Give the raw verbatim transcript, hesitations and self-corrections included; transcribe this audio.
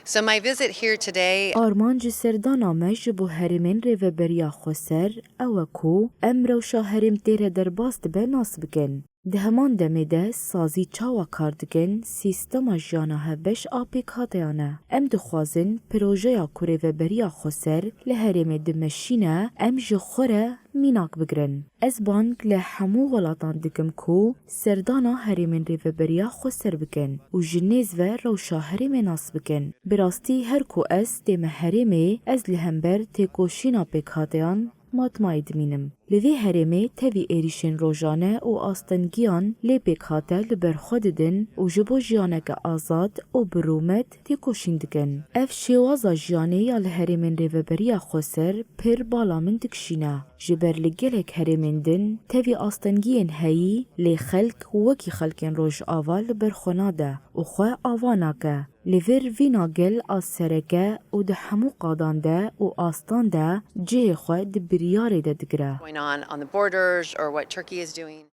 So my visit here today. Armanc ji serdana me ji bo herêmên Rêveberiya Xweser ew e ku em rewşa herêm tê re derbas dibe nas bikin. Di heman demê de sazî çawa kar dikin, sîstema jiyana hevbeş a pêkhateyan e. Em dixwazin projeya ku Rêveberiya Xweser li herêmê dimeşîne, em ji xwe re mînak bigirin. Ez bang li hemû welatan dikim ku serdana herêmên Rêveberiya Xweser bikin û ji nêz ve rewşa herêmê nas bikin. Bi rastî her ku ez tême herêmê, ez li hember têkoşîna pêkhateyan matmayê dimînim. Li vê herêmê tevî êrîşên rojane û astengiyan lê pêkhate li ber xwe didin û ji bo jiyaneke azad û bi rûmet têkoşîn dikin. Ev şêwaza jiyanê ya li herêmên Rêveberiya Xweser pir bala min dikişîne. Ji ber li gelek herêmên din tevî astengiyên heyî, lê xelk wekî xelkên Rojava li ber xwe nade û xwe ava nake. Li vir vîna gel a sereke û di hemû qadan de û astan de cihê xwe di biryarê de digire. Going on on the borders or what Turkey is doing.